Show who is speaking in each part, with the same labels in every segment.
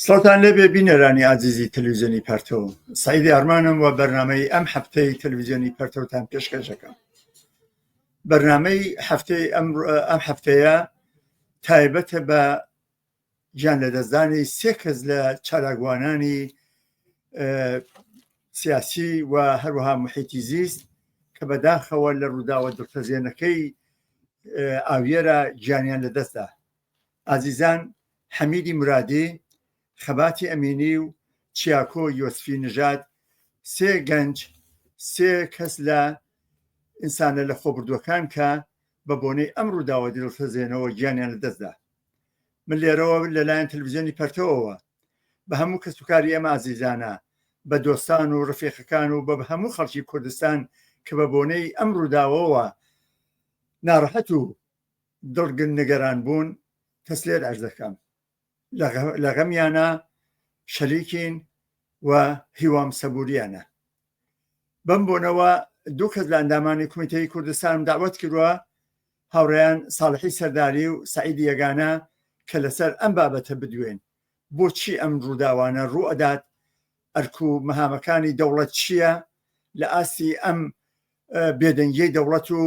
Speaker 1: سڵاوتان لێبێ بینەرانی ئازیزی تەلەڤیزیۆنی پەرتەو، سەعیدی ئارمانم و بەرنامەی ئەم هەفتەی تەلەڤیزیۆنی پەرتەوتان پێشکەش دەکەم. بەرنامەی هەفتەی ئەم ئەم هەفتەیە تایبەتە بە گیان لەدەستدانی سێ کەس لە چالاکوانانی سیاسی و هەروەها محیتی زیست کە بەداخەوە لە ڕووداوە دڵتەزێنەکەی ئاویێرە گیانیان لەدەستدا. ئازیزان حەمیدی مورادی، خەباتی ئەمینی و چیاکۆ یۆسفی نژاد سێ گەنج، سێ کەس لە ئینسانە لەخۆبردووەکان کە بە بۆنەی ئەم ڕووداوە دڵتەزێنەوە گیانیان لەدەستدا. من لێرەوە لەلایەن تەلەڤیزیۆنی پەرتەوەوە بە هەموو کەسوکاری ئەم ئازیزانە، بە دۆستان و ڕفیقەکان و بە هەموو خەڵکی کوردستان کە بە بۆنەی ئەم ڕووداوەوە ناڕەحەت و دڵ نیگەران بوون تەسلیەت عەرز دەکەم لە غەمیانە شەریکین و هیوام سەبوریانە بەم بۆنەوە دوو کەس لە ئەندامانی کومیتەی کوردستانم داوەت کردووە هاوڕێیان ساڵحی سەرداری و سعیدی یەگانە کە لەسەر ئەم بابەتە بدوێن بۆچی ئەم ڕووداوانە ڕوو ئەدات ئەرک و مەهامەکانی دەوڵەت چییە لە ئاستی ئەم بێدەنگیی دەوڵەت و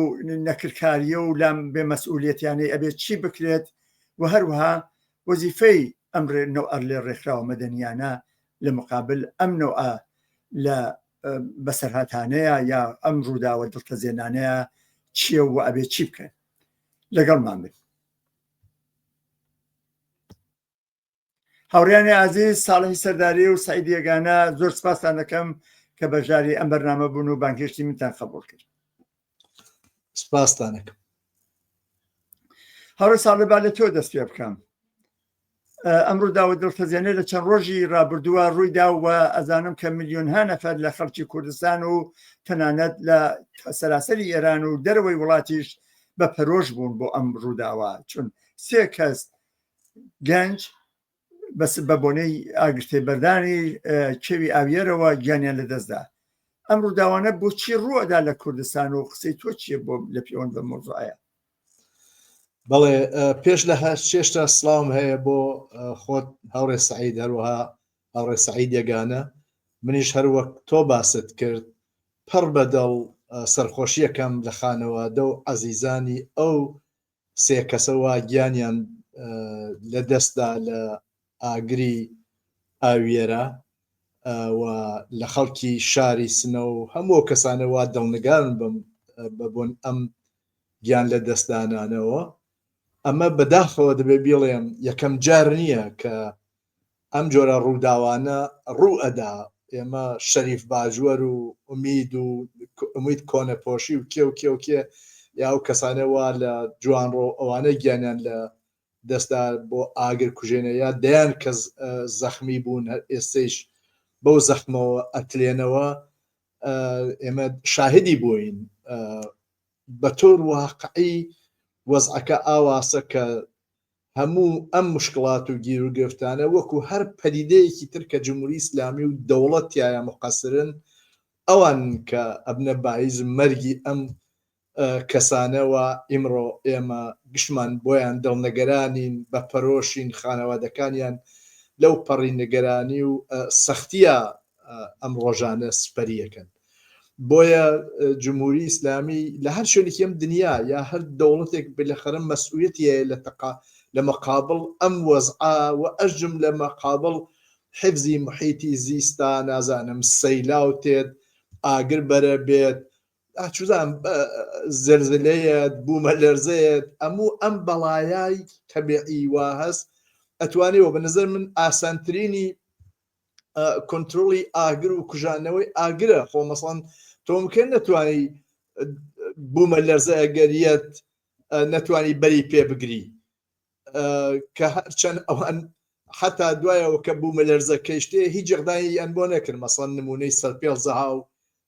Speaker 1: نەکرکاریە و لام بێ مەسئولیەتیانەی ئەبێت چی بکرێت و هەروەها وەزیفەی ئەم نەوعە لە ڕێکخراوە مەدەنیانە لە مقابل ئەم نەوعە لە بەسەرهاتانەیە یا ئەم ڕووداوە دڵتەزێنانەیە چییە و ئەبێت چی بکەن لەگەڵمان بن. هاوڕیانی ئازیز ساڵحی سەرداری و سعید یەگانە زۆر سپاستان دەکەم کە بەشداری ئەم بەرنامە بوون و بانگهێشتی منتان قبوڵ کرد.
Speaker 2: سپاستان دەکەم.
Speaker 1: هاوڕێ ساڵح با لە تۆ دەست پێ بکەم. ئەم ڕووداوە دڵتەزێنە لە چەند ڕۆژی ڕابردووە ڕوویدا و ئەزانم کە میلیۆنها نەفەر لە خەڵکی کوردستان و تەنانەت لە سەراسەری ئێران و دەرەوەی وڵاتیش بە پەرۆش بوون بۆ ئەم ڕووداوە چون سێ کەس گەنج بەس بە بۆنەی ئاگرتێبەردانی کێوی ئاویەرەوە گیانیان لەدەستدا. ئەم ڕووداوانە بۆچی ڕووئەدا لە کوردستان و قسەی تۆ چییە بۆ لە پێوەند بە مەوزوعەیە؟
Speaker 2: بەڵێ پێش لە هەر چێشتا سڵاوم هەیە بۆ خۆت هاوڕێ سعید هەروەها هاوڕێ سعید یەگانە منیش هەروەک تۆ باست کرد پڕ بەدڵ سەرخۆشیەکەم لە خانەوادە و عەزیزانی ئەو سێ کەسە وا گیانیان لە دەستدا لە ئاگری ئاویەرە و لە خەڵکی شاری سنە و هەموو ئەو کەسانە وا دڵنگارن بەم بە بۆن ئەم گیان لە دەستدانانەوە ئەمە بەداخەوە دەبێ بیڵێم یەکەم جار نییە کە ئەم جۆرە ڕووداوانە ڕوو ئەدا، ئێمە شەریف باجوەر و ئومید و ئومید کۆنەپۆشی و کێ و کێ و کێ یا ئەو کەسانە وا لە جوانڕۆ ئەوانە گیانیان لە دەستدا بۆ ئاگر کوژێنە یا دەیان کەس زەخمی بوون هەر ئێستەیش بەو زەخمەوە ئەتلێنەوە ئێمە شاهدی بووین بە تۆر واقعی وەزعەکە ئاواسە کە هەموو ئەم موشکڵات و گیروگرفتانە وەکوو هەر پەدیدەیەکی تر کە جمهوری ئیسلامی و دەوڵەت تیایا موقەسرن ئەوانن کە ئەبنە بایز مەرگی ئەم کەسانە و ئیمڕۆ ئێمە گشتمان بۆیان دڵنگەرانین بە پەرۆشین خانەوادەکانیان لەو پەڕی نگەرانی و سەختیە ئەم ڕۆژانە سپەریەکەن. بۆیە جمهوری ئیسلامی لە هەر شوێنێکی ئەم دنیا یا هەر دەوڵەتێک بلەخەرە مەسئولیەتی هەیە لە تەقا لە مقابڵ ئەم وەزعە و ئەژم لە مقابڵ حفزی محیتی زیستا نازانم سەیلاو تێت ئاگر بەرە بێت چوزان زلزلەیەت بوومە لەرزەیەت ئەموو ئەم بەڵایای تەبیعی وا هەست ئەتوانێ و بە نظر من ئاسانترینی کۆنترۆڵی ئاگر و کوژانەوەی ئاگرە خۆ مەسەڵەن تۆ مکەن نەتوانی بوومە لەرزە ئەگەریەت نەتوانی بەری پێ بگری کە هەرچەند ئەوان حتا دوایەوە کە بوومە لەرزە کەیشتێ هیچ جەغدانی ئەن بۆ نەکرد مەسەڵەن نمونەی سەرپێڵ زەهاو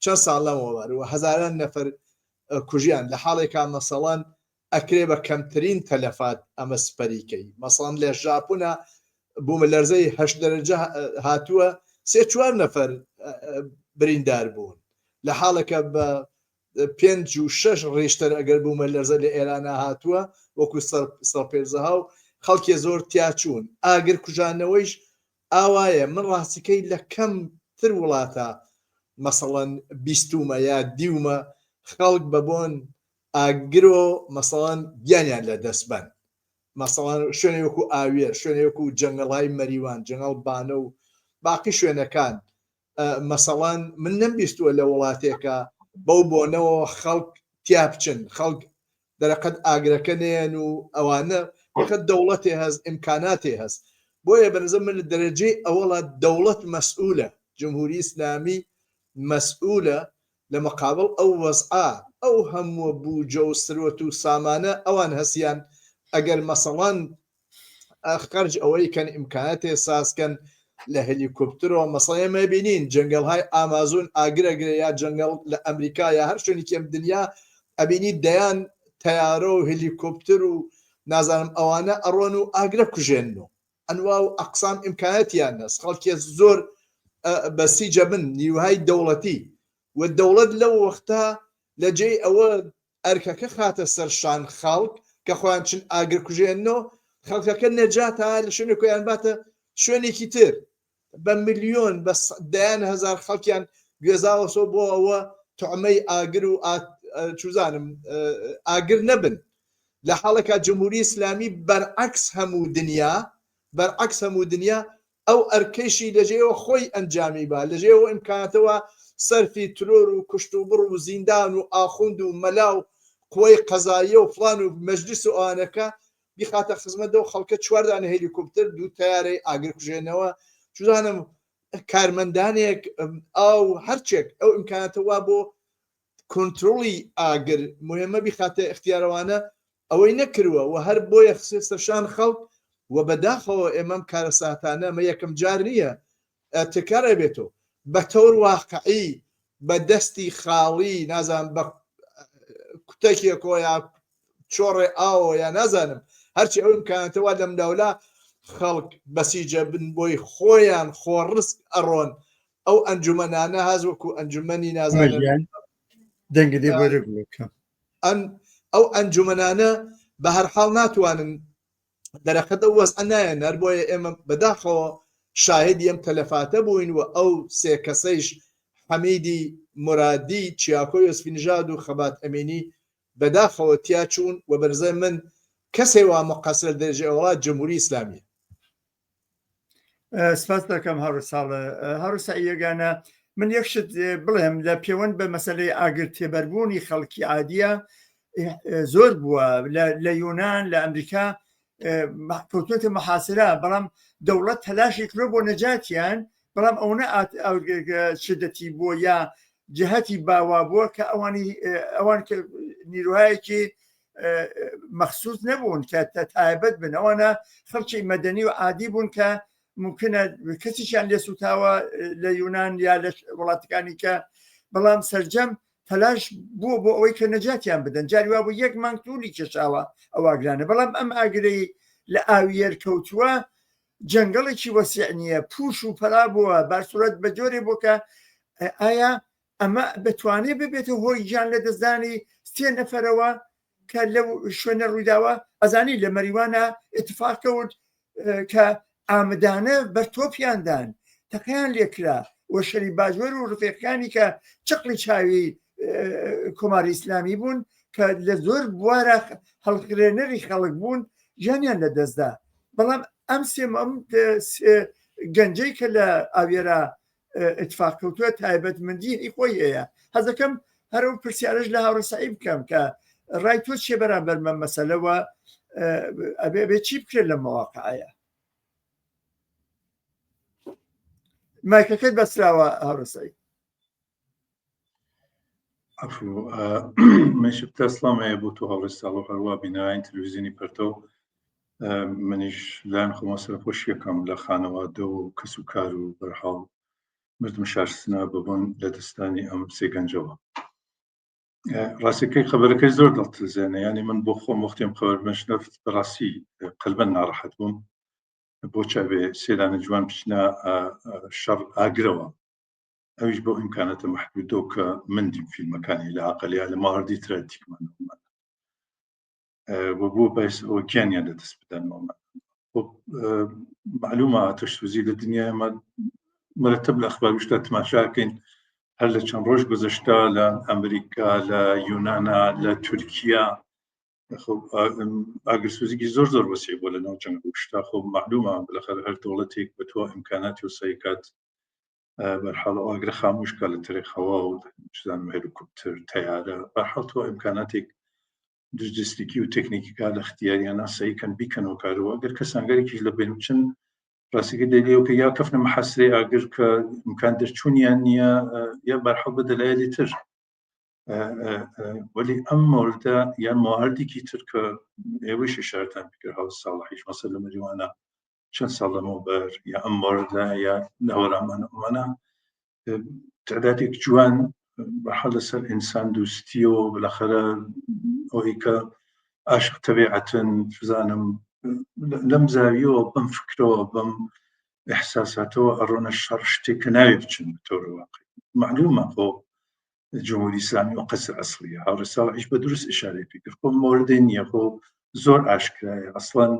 Speaker 2: چەند ساڵ لەمەوەبەر و هەزاران نەفەر کوژیان لە حاڵێکا مەسەڵەن ئەکرێ بە کەمترین تەلەفات ئەمە سپەری کەی مەسەڵەن لە ژاپونا بوومەلەرزەی هەشت دەرەجە هاتووە سێ چوار نەفەر بریندار بوون لە حاڵێکە بە پێنج و شەش ڕیشتەر ئەگەر بوومەلەرزە لە ئێرانە هاتووە وەکو سەرپێزەها و خەڵکێ زۆر تیاچوون ئاگر کوژانەوەیش. ئاوایە من ڕاستیکەی لە کەم تر وڵاتە مەسەڵەن بیستومە یا دیومە خەڵک بە بۆن ئاگرۆ مەسەڵەن گیانیان لە دەست بەن مەسەڵەن شوێنێ وەکو ئاویەر شوێنێ وەکو جەنگەڵای مەریوان جەنگەڵ بانە و باقی شوێنەکان مەسەڵەن من نەمبیستووە لە وڵاتێکە بەو بۆنەوە خەڵک تیا بچن خەڵک دەرەقەت ئاگرەکە نێن و ئەوانە فقط دەوڵەتێ هەست ئیمکاناتێ هەست بۆیە بەنظر من لە دەرەجەی ئەوەڵا دەوڵەت مەسئولە جمهوری ئیسلامی مەسئولە لە مقابل ئەو وەزعە ئەو هەمووە بوجە و سروەت و سامانە ئەوان هەسیان ئەگەر مەسەڵەن خەرج ئەوەی کەن ئیمکاناتێ ساز کەن لە هەلیکۆپترەوە مەسەڵەن ئێمە بینین جەنگەڵهای ئامازۆن ئاگرەگرێ یا جەنگەڵ لە ئەمریکا یا هەر شوێنێکی ئەم دنیا ئەبینی دەیان تەیارە و هەلیکۆپتر و نازانم ئەوانە ئەڕۆن و ئاگرە کوژێنن و ئەنوا و ئەقسام ئیمکاناتیان هەست خەڵکێ زۆر بەسیجە بن نیوهای دەوڵەتی و دەوڵەت لەو وەختە لە جێی ئەوە ئەرکەکە خاتە سەر شان خەڵک کە خۆیان چن ئاگر کوژێننەوە خەڵکەکە نەجاتە لە شوێنێک خۆیان باتە شوێنێکی تر بە ملیۆن بە دەیان هەزار خەڵکیان گوێزاوەسەوە بۆ ئەوە توعمەی ئاگر و چوزانم ئاگر نەبن لە حاڵێکا جمهوری ئیسلامی بەرعەکس هەموو دنیا بەرعەکس هەموو دنیا ئەو ئەرکەیشی لەجێیەوە خۆی ئەنجامی با، لەجێیەوە ئیمکاناتەوە سەرفی ترۆر و کوشتوبڕ و زیندان و ئاخوند و مەلا و قوەی قەزاییە و فڵان و مەجلیس و ئەوانەکە بیخاتە خزمەت دەو خەڵکە چوار دانە هێلیکۆپتەر دوو تەیارەی ئاگرکوژێنەوە چوزانم کارمەندانێک ئاو هەرچێک ئەو ئیمکاناتە وا بۆ کۆنترۆڵی ئاگر مهمە بیخاتە ئیختیارەوانە ئەوەی نەکروە و هەر بۆیە خسێ سەرشان خەڵک و بەداخەوە ئێمە ئەم کارەساتانە ئەمە یەکەم جار نییە تکرار ئەبێتەوە بە تەور واقعی بە دەستی خاڵی نازانم بە کوتەکێکۆ یا چۆڕێ ئاوە یا نازانم هەرچی ئەو ئیمکاناتە وا لەم لاولا خەڵک بەسیجە بن بۆی خۆیان خۆڕسک ئەڕۆن ئەو ئەنجومەنانە هەز وەکو ئەنجومەنی نازانم
Speaker 1: دەنگی دێ بۆ رێگوڵەکە
Speaker 2: ئەم ئەو ئەنجومەنانە بە هەرحاڵ ناتوانن دەرەقەت ئەو وەزعە نایەن هەر بۆیە ئێمە بەداخەوە شاهدی ئەم تەلەفاتە بووین و ئەو سێ کەسەیش حەمیدی مورادی چیاکۆ یۆسفی نژاد و خەبات ئەمینی بەداخەوە تیا چوون و بەرزای من کەسێ وا مقەسرە دەرەجەی ئەوڵا جمهوری ئیسلامیە.
Speaker 1: سپاس دەکەم هاوڕێ ساڵە هاوڕێ سەعیەگانە من یەک شت بڵێم لە پێوەند بە مەسلەی ئاگر تێبەربوونی خەڵکی عادیە زۆر بووە لە یونان لە ئەمریکا کەوتوێتە محاسرە بەڵام دەوڵەت تەلاشی کرۆ بۆ نەجاتیان بەڵام ئەوە شدەتی بووە یا جهتی باوا بووە کە ئەوانی ئەوان کە نیروهایەکی مەخسوس نەبوون کە تایبەت بن ئەوانە خەڵکی مەدەنی و عادی بوون کە ممکنە کەسیشیان لێ سوتاوە لە یونان یا لە وڵاتەکانی کە بەڵام سرجەم تەلاش بووە بۆ ئەوەی کە نەجاتیان بدەن جاری وا بوو یەک مانگ تولی کێشاوە ئەو ئاگرانە بەڵام ئەم ئاگرەی لە ئاویەر کەوتووە جەنگەڵێکی وەسیع نییە پوش و پەرا بووە بارسوورەت بە جۆرێ بۆ کە ئایا ئەمە بتوانێت ببێتە هۆی گیان لە دەستدانی سێ نەفەرەوە کە لەو شوێنە ڕوویداوە ئەزانی لە مەریوانە اتفاق کەوت کە ئامدانە بەر تۆپیاندان تەقیان لێکرا و شەری باجوەر و ڕفێقەکانی کە چقلی چاوی کۆماری ئیسلامی بوون کە لە زۆر بوارە هەڵخرێنەری خەڵک بوون گیانیان لە دەستدا بەڵام ئەم سێ ئەم گەنجەی کە لە ئاوێرا اتفاق کەوتووە تایبەتمەندی هی خۆی هەیە حەزەکەم هەر ئەو پرسیارش لە هاوڕێ سەعی بکەم کە ڕای تۆ چیە بەرامبەر مە مەسەلەوە ئەبێ ئەبێ چی بکرێت لە مەواقعەیە مایکەکەت بەسراوە هاوڕێ سەعی
Speaker 3: عفو من شفت سڵام هەیە بۆ تۆ هاوڕێ ساڵ و هەروە بینەرانی تەلەڤیزیۆنی پەرتەو منیش لایەن خۆمە سەرخۆشیەکەم لە خانەوادە و کەس و کار و بەرحاڵ مردم شارسنا بەبوون لە دەستانی ئەم سێ گەنجەوە ڕاستەکەی خبرەکەی زۆر دڵترزێنە ینی من بۆ خۆم وەختیم خبر بشنەفت بەڕاستی قەلبەن ناڕەحەت بووم بۆ چاوێ سێدانە جوان بچنە شەڕ ئاگرەوە ئەویش بۆ ئیمکانەتە مەحدودۆ کە من دیم فیلمەکانی لە عقلیا لە ماردی تراتیکمان بۆ بۆ بەس ئەوە گیانیان لە دەست بدەن. معلومە ئاتەشسوزی لە دنیای ئەمە مرتب لە ئەخباروشتا تماشاکەین هەر لە چەند ڕۆژ گوزەشتا لە ئەمریکا لە یونانا لە تورکیا ئاگرسوزیکی زۆر زۆر وەسی بۆ لە ناو جەنگ و شتا خۆ معلومە بلەخەر هەر دەوڵەتێک بە تۆ ئیمکاناتی و سەیکات بەرحاڵ ئەو ئاگرە خاموش کە لە تەرێک هەوا و چزانم هێلیکۆپتەر تەیارە بەرحاڵ تۆ ئیمکاناتێک لوجستیکی و تەکنیکی کا لە اختیاریانە سەیکەن بیکەنەوە کارەوە ئەگەر کەسانگەرێکیش لە بین بچن ڕاستەکە دەلیەوە کە یا کەفنە محەسرەی ئاگر کە ئیمکان دەرچوونیان نییە یا بەرحاڵ بە دەلایلی تر وەلی ئەم مۆردە یان مواردێکی تر کە ئێوەش ئشارتان پێکرد هاو ساڵحیش مەسەل لە مەریوانە چەند ساڵ لەمەوبەر یا ئەم مۆردە یا لە هەورامانە ئەمانە تعدادێک جوان بەحە لەسەر ئینسان دوستیەوە بلەخەرە ئەوەی کە عاشق تەبیعەتن بزانم لەم زاویەوە بەم فکرەوە بەم ئیحساساتەوە ئەڕۆنە شەڕ شتێک کە ناوێ بچن بەتۆرە واقع معلومە خۆ جمهوری ئیسلامی و قەسر ئەسڵیە هاوڕێ ساڵحیش بە دروست ئشارەی پێ کرد خۆ مۆردێ نییە خۆ زۆر ئاشکرایە ئەسڵەن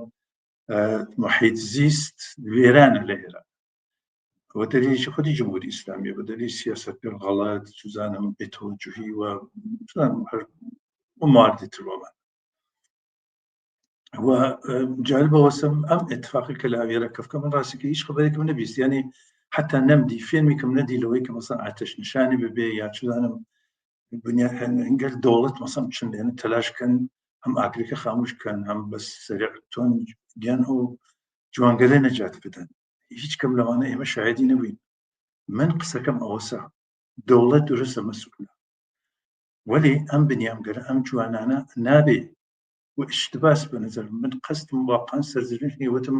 Speaker 3: محیط زیست وێرانە لە ئێران بە دەلیلی خودی جمهوری ئیسلامیە بە دەلیل سیاست غەڵەت چزانم بێتەوەجوهی و چزانم هەر مواردی تر وەمان و جالبە وەسم ئەم اتفاقی کە لە ئاوێرە کەفکە من ڕاستیکە هیچ خبرێکم نەبیست یعنی حتا نەمدی فیلمیکم نەدی لەوەی کە مەسەن ئاتەش نیشانی ببێ یا چزانم بنیاد دەوڵەت مەسەم چن لێنە تەلاش کەن هەم ئاگرەکە خاموش کەن هەم بەس سەریع تۆن گیان ئەو جوانگەلە نەجات بدەن هیچ کەم لەوانە ئێمە شاهدی نەبووین من قسەکەم ئەوەسە دەوڵەت درستە مەسئولە وەلی ئەم بنیامگەرە ئەم جوانانە نابێ و اشتباس بە نظر من قەستم واقعا سەرزنش نیە وتم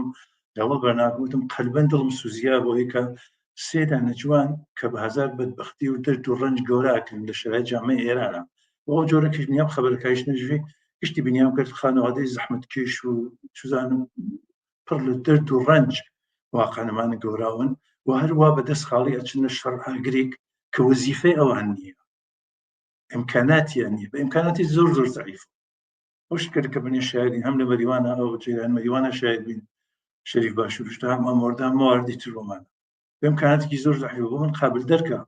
Speaker 3: لەوە بەرنامە وتم قەلبەن دڵم سوزیا بۆ کە سێ دانە جوان کە بە هەزار بەدبەختی و دەرد و ڕەنج گەورە کرن لە شەرای جامعەی ئێرانە و ئەو جۆرە کەش بنیام خەبەرەکایش نەژوی گشتی بنیام کرد خانەوادەی زەحمەتکێش و چزانم پڕ لە دەرد و ڕەنج واقعەنەمانە گەوراون و هەروە بە دەست خاڵی ئەچنە شەڕ ئاگرێک کە وەزیفەی ئەوان نییە ئیمکاناتیان نییە بە ئیمکاناتی زۆر زۆر زەعیف ئەو شتکرد کە بنێ شاهدین هەم لە مەریوانە ئەو جیران مەریوانە شاهد بین شەریف باشوورشتا هەم ئەمۆردا مواردی تر بۆمان بێم کاناتێکی زۆر زەحیف بۆ من قابل دەرکە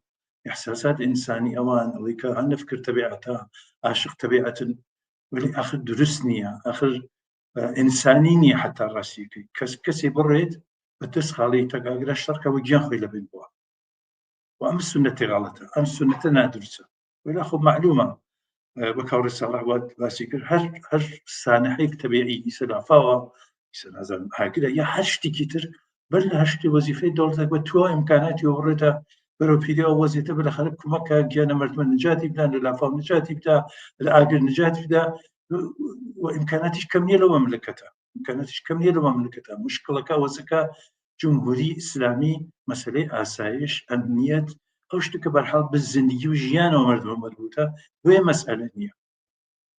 Speaker 3: احساسات ئینسانی ئەوان ئەوەی کە هەن فکر تەبیعەتە عاشق تەبیعەتن ولی ئاخر دروست نییە ئاخر ئینسانی نییە حتا ڕاستیەکەی کەس کەسی بڕێت بە دەست خاڵی تەگاگرە شەڕکەوە گیان خۆی لەبین بووە و ئەم سنەتی غەڵەتە ئەم سنەتە نادروستە ولا خۆ معلومە بە کاوڕی ساڵح وات باسی کرد هەر هەر سانحێک تەبیعی ئیسە لافاوە ئیسە نازانم ئاگرە یا هەر شتێکی تر بەر لە هەر شتی وەزیفەی دەوڵەتێک بە توا ئیمکاناتی بڕێتە بەرەو پیری ئەو وەزیتە بە لە خەرک کومەکە گیانە مردمە نجاتی بدەن لە لافاو نجاتی بدا لە ئاگر نجاتی بدا و ئیمکاناتیش کەم نییە لەو مەملەکەتە ئیمکاناتیش کەم نییە لەو مەملەکەتە مشکلەکە وەزەکە جمهوری ئیسلامی مەسلەی ئاسایش ئەمنیەت ئەو شتە کە بەرحاڵ بە زندگی و ژیانەوە مردمە مەربوتە بۆیە مەسئلە نییە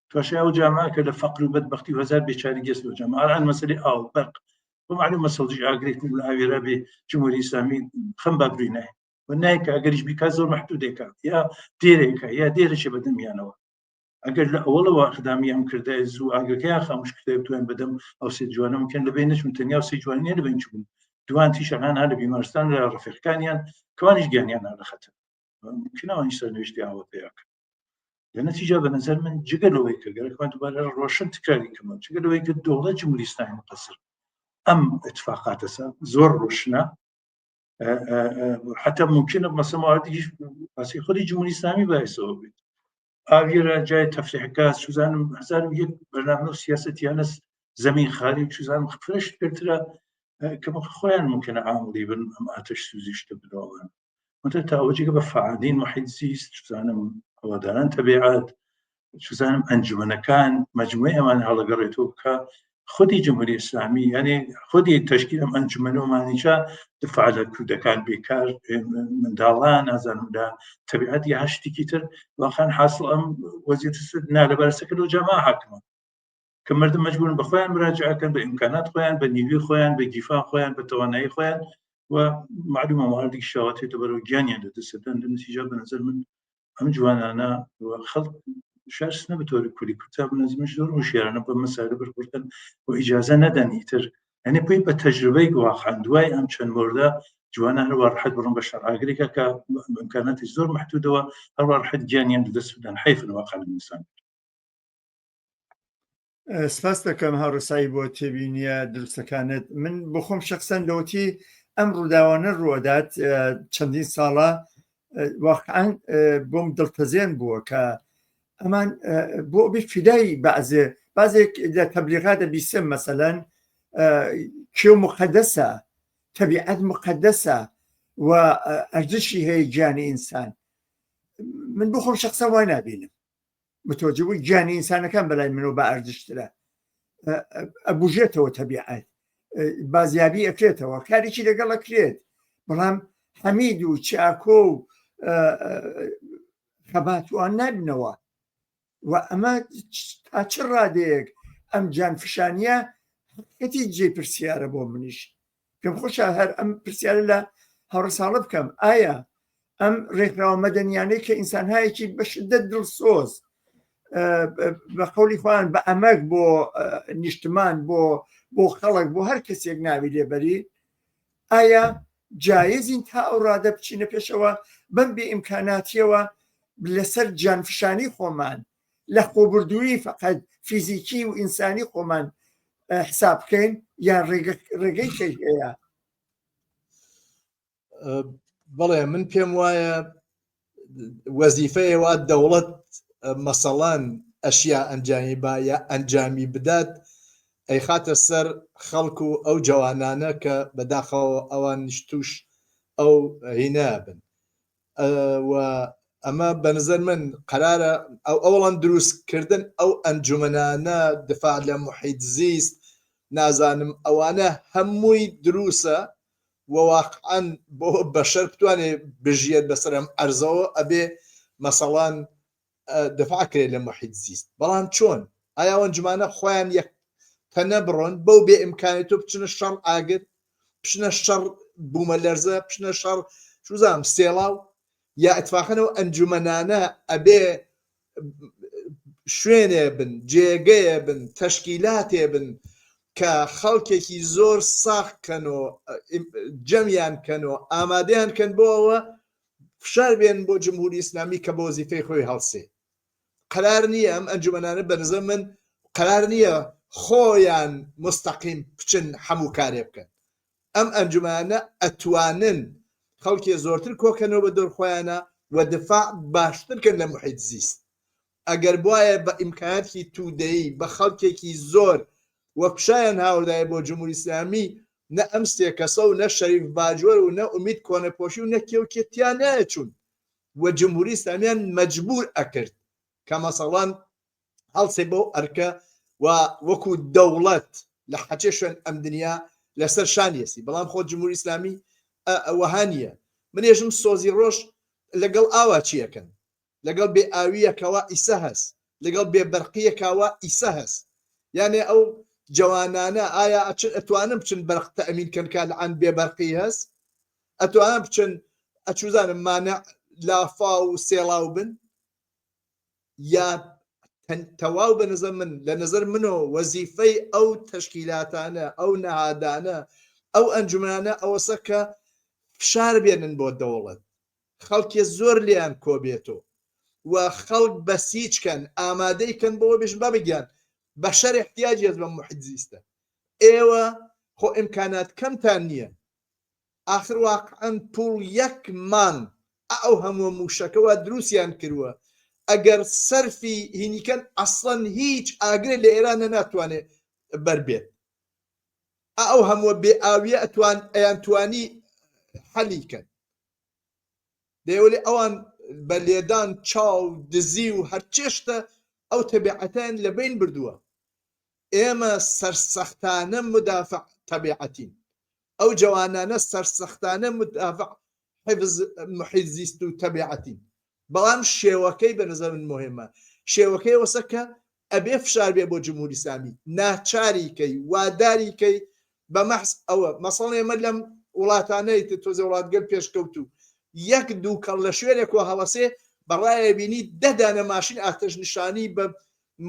Speaker 3: تواشای ئەو جامعە کە لە فەقر و بەدبەختی و هەزار بێچاری گەست لەو جامعە ئەلان مەسەلەی ئاو بەرق بۆ معلوم مەسەڵ دژ ئاگرێک لە ئاوێرا بێ جمهوری ئیسلامی خەم بابروی نایە و نایکە ئەگەریش بیکات زۆر مەحدودێکە یا دێرێکە یا دێرەشێ بەدەمیانەوە ئەگەر لە ئەوەڵەوە ئەقدامیان کردای زوو ئاگرەکەیان خاموش کردای بتوانین بەدەم ئەو سێ جوانە ممکن لەبەین نەچون تەنیا سێ جوان نییە لەبەین چوون دوان تیشەکان ها لە بیمارستان لە ڕەفیقەکانیان کەوانیش گیانیان ها لە خەتەر ممکن ئەوانیش سەرنوێشتی ئاوە پێیا کەن لە نەتیجا بە نظر من جگە لەوەی کە گەرەکمان دووبارە ڕۆشن تکراری کەمەوە جگە لەوەی کە دەوڵەت جمهوری ئیسلامی مقصر ئەم اتفاقاتەسە زۆر ڕۆشنە حتی ممکنە مەسە مواردیش باسی خودی جمهوری ئیسلامی باعثەوە بێت ئاویرە جای تەفریحگا سوزانم 1001 بەرنامە و سیاسەتیانە زەمین خالی و چوزانم فرەش پێترە کە خۆیان ممکنە عاملی بن ئەم ئاتەش سوزیشتە بنەوەن متە تا ئەوە جگە بە فعالین محیط زیست چزانم هەواداران تەبیعات چزانم ئەنجومەنەکان مجموعی ئەوان هەڵەگەڕێتەوە کە خودی جمهوری ئیسلامی یعنی خودی تشکیل ئەم ئەنجومەن و مانیچە دفاع لە کوردەکان بێکار منداڵان نازانم لە تەبیعەت یا هەر شتێکی تر واقعا حاصل ئەم وەزیرە نالەبارسەکە لەو جامعە حاکمە کە مردم مەجبورن بە خۆیان مراجعەکەن بە ئیمکانات خۆیان بە نیوی خۆیان بە گیفان خۆیان بە توانایی خۆیان و معلومە مواردێکی شاواتێتە بەرەو گیانیان لەدەستدەن لە نتیجە بە نظر من ئەم جوانانە خەڵک شار سنە بە تۆری کولی کوردستان بە نظر من زۆر هۆشیارانە بە مەسایل بەرخوردن و ئیجازە نەدەن ئیتر. یعنی پێی بە تەجروبەی واقعا دوای ئەم چەند مۆردە جوانە هەروە ڕحەت بڕن بە شەڕ ئاگرێکە کە ئیمکاناتی زۆر محدودەوە هەروە ڕحەت گیانیان لەدەست بدەن حەیفن واقعا ئینسان.
Speaker 1: سپاس دەکەم هاوڕێ بۆ تێبینیە دروستەکانت. من بۆ خۆم شخصەن لەوەتی ئەم ڕووداوانە ڕوئەدات چەندین ساڵە واقعا بۆم دڵتەزێن بووە کە ئەمان بۆ بێ فیدای بەعزێ بازێک لە تەبلیغا دەبیسم مەسەلەن کێو مقدسە تەبیعەت مقدسە و ئەرزشی هەیە گیانی ئینسان. من بخۆم شخصا وای نابینم. متوجه بووی گیانی ئینسانەکان بەلای منەوە بە ئەرزشترە. ئەبوژێتەوە تەبیعەت بازیابی ئەکرێتەوە کارێکی لەگەڵ ئەکرێت، بەڵام حەمید و چاکۆ و خەباتوان نابنەوە. و ئەمە تا چ ڕادەیەک ئەم جانفشانیە حقیقەتی جێ پرسیارە بۆ منیش. پێم خۆشە هەر ئەم پرسیارە لە هاوڕێ ساڵە بکەم، ئایا ئەم ڕێکخراوە مەدەنیانەی کە ئینسانهایەکی بە شدەت دڵسۆز بە قەولی خۆیان بە ئەمەک بۆ نیشتمان بۆ بۆ خەڵک بۆ هەر کەسێک ناوی لێبەری، ئایا جایزین تا ئەو ڕادە بچینە پێشەوە بەم بێ ئیمکاناتیەوە لەسەر جانفشانی خۆمان لە خۆبردوویی فقط فیزیکی و ئینسانی خۆمان حساب بکەین یان ڕێگەی کەی هەیە؟
Speaker 2: بەڵێ من پێم وایە وەزیفەیە وا دەوڵەت مەسەڵان ئەشیا ئەنجامی با یا ئەنجامی بدات ئەیخاتە سەر خەڵک و ئەو جەوانانە کە بەداخەوە ئەوان توش ئەو هینە بن. و ئەمە بە نظر من قەرارە ئەو ئەوەڵەن دروستکردن ئەو ئەنجومەنانە دفاع لە محیط زیست نازانم ئەوانە هەمووی دروسە و واقعا بۆ بەشەر بتوانێت بژیێت بەسەر ئەم ئەرزەوە ئەبێ مەسەڵان دفاع کرێت لە محیط زیست. بەڵام چۆن؟ ئایا ئەو ئەنجومانە خۆیان یەک تەنە بڕۆن بەو بێ ئیمکانێت تۆ بچنە شەڕ ئاگر، بچنە شەڕ بوومەلەرزە، بچنە شەڕ چوزانم سێڵاو، یا اتفاقەن ئەو ئەنجومەنانە ئەبێ شوێنێ بن، جێگەیە بن، تەشکیلاتێ بن کە خەڵکێکی زۆر ساغ کەن و جەمیان کەن و ئامادەیان کەن بۆ ئەوە فشار بێن بۆ جمهوری ئیسلامی کە بە وەزیفەی خۆی هەڵسێ. قەرار نییە ئەم ئەنجومەنانە بە نظر من قەرار نییە خۆیان مستەقیم بچن هەموو کارێ بکەن. ئەم ئەنجومەنانە ئەتوانن خەڵکێ زۆرتر کۆکەنەوە بە دەور خۆیانە و دفاع باشتر کەن لە محیط زیست. ئەگەر بوایە بە ئیمکاناتی تودەیی بە خەڵکێکی زۆر و فشایان هاوردایە بۆ جمهوری ئیسلامی نە ئەم سێ کەسە و نە شەریف باجوەر و نە ئومید کۆنەپۆشی و نە کێ و کێ تیا نایەچوون و جمهوری ئیسلامیان مەجبور ئەکرد کە مەسەڵەن هەڵسێ بەو ئەرکە و وەکو دەوڵەت لە حەچێ شوێن ئەم دنیا لەسەر شانیەسی. بەڵام خۆ جمهوری ئیسلامی وەها نییە. من ێژم سۆزی ڕۆژ لەگەڵ ئاوا چیەکەن، لەگەڵ بێ ئاویەکەوە ئیسە هەس، لەگەڵ بێ بەرقیەکەوە ئیسە هەس. یانێ ئەو جەوانانە ئایا ئەچن ئەتوانن بچن بەرق تەئمین کەن کە لەعان بێ بەرقی هەس؟ ئەتوانن بچن ئەچوزانم مانع لافاو و سێڵاو بن؟ یا تەواو بە نظر من لە نظر منەوە وەزیفەی ئەو تەشکیلاتانە ئەو نەهادانە ئەو ئەنجومەنانە ئەوەسە کە فشار بێنن بۆ دەوڵەت، خەڵکێ زۆر لێیان کۆبێتۆ و خەڵک بەسیج کەن ئامادەی کەن بۆ بێژن بابە گیان بەشەر احتیاجی هەست بە محیط زیستە، ئێوە خۆ ئیمکانات کەمتان نییە، ئاخر واقعەن پوڵ یەک مانگ ئەو هەمووە موشەکەوە دروستیان کردووە ئەگەر سەرفی هینیکەن ئەسڵەن هیچ ئاگرێ لە ئێرانە ناتوانێت بەر بێت. ئەو هەمووە بێ ئاویە ئەتوان ئەیان توانی حەلی کەن. دەیەوەێ ئەوان بە لێدان چاو دزی و هەرچێشتە ئەو تەبیعەتیان لە بین بردووە. ئێمە سەرسەختانە مدافع تەبیعەتین، ئەو جەوانانە سەرسەختانە مدافع حفظ محیط زیست و تەبیعەتین، بەڵام شێوەکەی بە نظر من مهمە. شێوەکەی ئەوەسە کە ئەبێ فشار بێ بۆ جمهوری ئیسلامی، ناچاری کەی، واداری کەی بە مەحز ئەوە. مەسەڵەن ئێمە لەم وڵاتانەی تۆزێ وڵاتگەل پێشکەوتوو یەک دووکەڵ لە شوێنێکەوە هەڵەسێ بەڕایە بینی دە دانە ماشین ئاتەش نیشانی بە